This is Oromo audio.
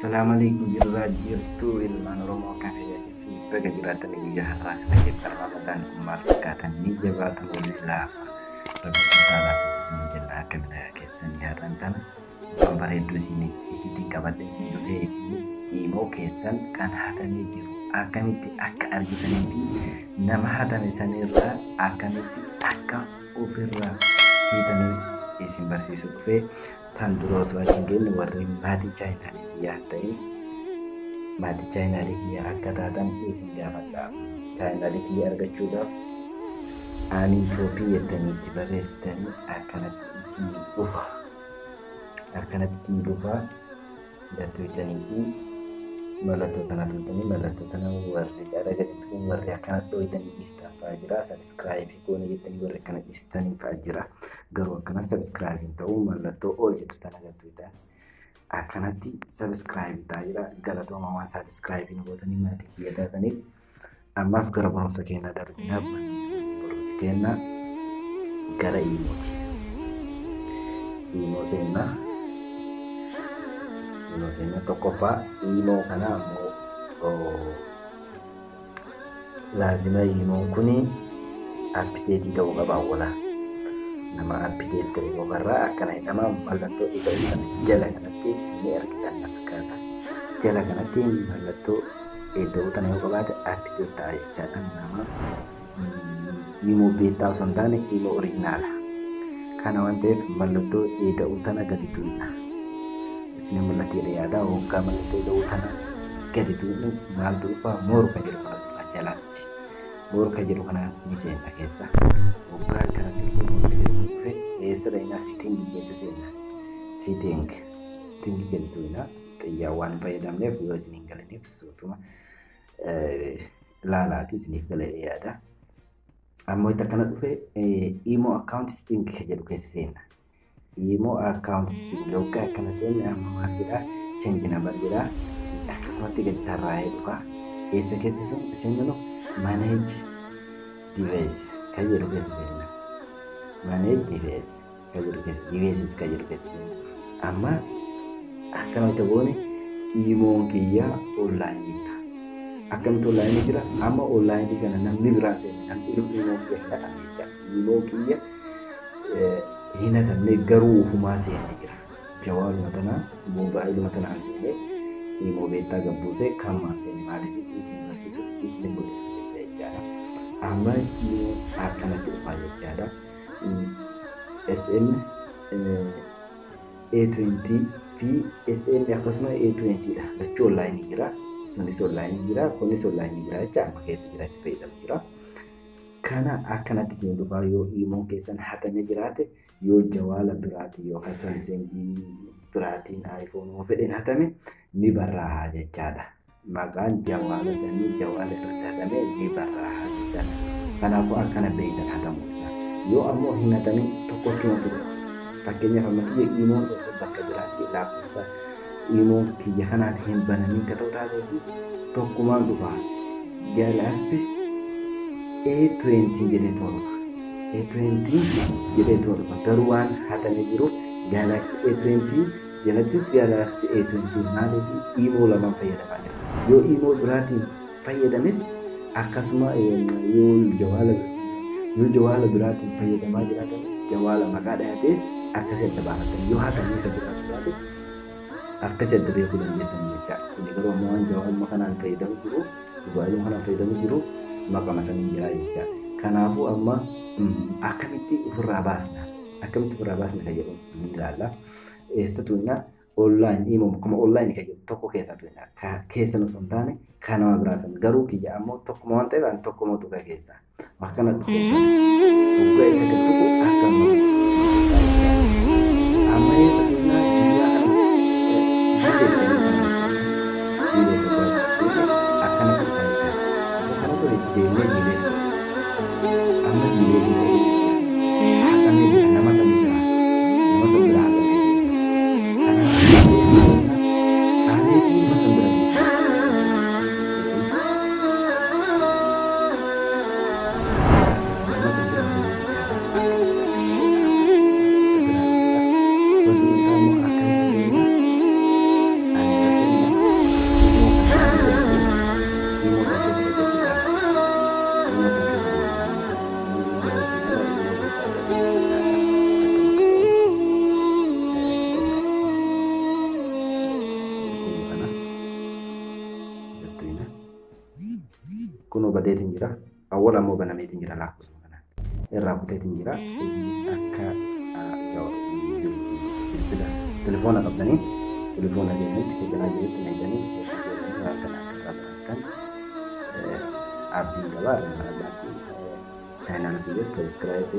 Assalamu alaikum jirraa jirtuu ilmaan Oromoo kan fayyadisiin baga jiraatan guyyaa har'aa kana keessa Ramadaan kun maal fakkaatan ni jabaatan walii laafa. Rabbi taalaa isin jenna akka minaa keessanii har'aan tana waan bareedduu isiitiin qabadhe isin dhufee isinis imoo keessan kan hatamee jiru akkamitti akka argitanii fi nama hatame sanirraa akkamitti akka ofirraa hiitanii isin barsiisuu dhufee san dura osoo achi hin geenye warri maatii chaayinaalee kiyyaa hin ta'in maatii chaayinaalee kiyyaa akka taatan isin gaafadha. Chaayinaalee kiyyaa argachuudhaaf aaniin toopii jettanii itti barreessitanii akkanatti isin dhufa. Akkanatti isin dhufa gattoytaniitii mallattoo kana tuutanii mallattoo kana warri gara gaditti kun warri akkana dhooytanii dhiistan fa'aa jira. Sabiskiraayibii goone jettanii warri akkana dhiistanii fa'aa jira. Garuu akkana sabiskiraayibiin ta'uu mallattoo ol jettu tana gattoytan akkanatti sabiskiraayibii ta'aa jira. Galatooma waan sabiskiraayibiin gootanii maatii kiyya taataniif ammaaf gara barumsa keenyaa darbinaa barumsi keenyaa gara iimooti. Iimoo seennaa. Iimoo seennaa tokkoffaa iimoo kana ammoo laazima iimoon kun appiteetii ta'uu qaba awwala. Nama appiteet ta'e qofarraa akkana jedhama mallattoo ida'uu kana jala kanatti ni argitan na fakkaata. Jala kanatti mallattoo ida'uu tana yoo qabaate appiteet ta'a jechaadha. Nama iimoo beektaa osoo hin taane iimoo oriijinaala. Kana waan ta'eef mallattoo ida'uu tana gadi tuqna. Isin mul'ateedha yaada hoggaa mallattoo ida'uu tana gadi tuqnu maaltu dhufa moor kan jedhu kana dhufa jalatti. Moor kan jedhu kana ni seenna keessa. Hoggaa kanatti dhufu moor kan jedhu kun dhufe eessa dhaqnaa sitingii keessa seenna. Siting sitingii gadi tuqna xiyyaa waan fayyadamneef yoo isin hin galaniif suutuma ilaalaati isiniif galee yaada. Ammoo itti akkana dhufe imo account setting kan jedhu keessa seenna. Imo account setting yoggaa akkana seenne amma maal jedhaa change number jedhaa akkasumatti gadi tarraa'ee dhufa. Eessa keessa sun seennu manage device kan jedhu keessa seenna. Manage device kan jedhu keessa devices kan jedhu keessa seenna. Amma akkamitti goone imoon kiyya online jira. Akkamitti online jira? Amma online kana namni biraan seenne namni imoo kiyya hin hatamne jecha. Imoo kiyya hin hatamne garuu ofumaa seenee jira. Jawaaluma tanaan moobaayiluma tanaan seenee imoo beektaa gabbuusee kanumaan seene maaliif isin barsiisuuf isin mul'isuuf jecha jechaadha. Amma imoo akkanatti dhufaa jechaadha. SM A20 fi SM akkasuma A20 dha. Lachuu online jira. Sunis online jira. Kunis online jira jecha amma keessa jira itti fayyadamu jira. Kana akkanatti isin dhufaa yoo imoon keessan hatamee jiraate yoo jawaala biraatiin yookaan samsungii biraatiin aayifoonii fedhen hatame ni barraa'a jechaadha. Maqaan jawaala sanii jawaala irratti hatame ni barraa'a jechaadha. Kanaafuu akkana beektan hatamuu isaa. Yoo ammoo hin hatamin tokkochumatu dhufa. Fakkeenyaaf amma kiyya imoon osoo bakka biraatti lakkoofsa imoon kiyya kanaan hin banamin ka ta'u taatee fi tokkumaan dhufa. Galaxy A20 jedhee tuma dhufa. A20 jedhee tuma dhufa. Garuu waan hatamee jiruuf Galaxy A20 jalattis Galaxy A20 maaliif imoo lamaan fayyadamaa jira. Yoo imoo biraatiin fayyadames akkasuma yoo jawaala biraatiin fayyadamaa jiraatanis jawaala maqaa dhayatee akkasii adda baafatan yoo hatamee kan jiraatu taate akkasii adda beekuu dandeessan jechaadha. Kuni garuu ammoo waan jawaaluma kanaan fayyadamu jiruuf mobaayiluma kanaan fayyadamu jiruuf maqama saniin jira jechaadha. Kanaafuu amma akkamitti ofirraa baasna? Akkamitti ofirraa baasna kan jedhu ni ilaalla. Eessa tuqna? Online imo akkuma online kan jedhu tokko keessaa tuqna. Keessan osoo hin taane kan nama biraa san garuu kiyya ammoo tokkuma waan ta'eef ani tokkuma tuqa keessaa. Akkana dhufu hoggaa isa gad tuqu akkama amma eessa tuqna guyyaa kana akkana tuqa jechaadha. Akka kana ture itti deemnee diilee tuqa. Amma diilee tuqa hatamee jira nama sana bira nama sana bira hatamee jira. Kanaafuu kaaneetii nama sana bira jira. Nama sana bira jira. badeetiin jira. Awwal ammoo banameetiin jira lakkoofsuma kanaan. Irraa kuteetiin jira. Isinis akka bilbila telefoona qabdanii telefoona keessanitti kejalaa jirutti naydanii waan kana akka irraa barattan abdiin qabaa. Irraa baradhaatti chaanaala kiyya sabiskiraayib.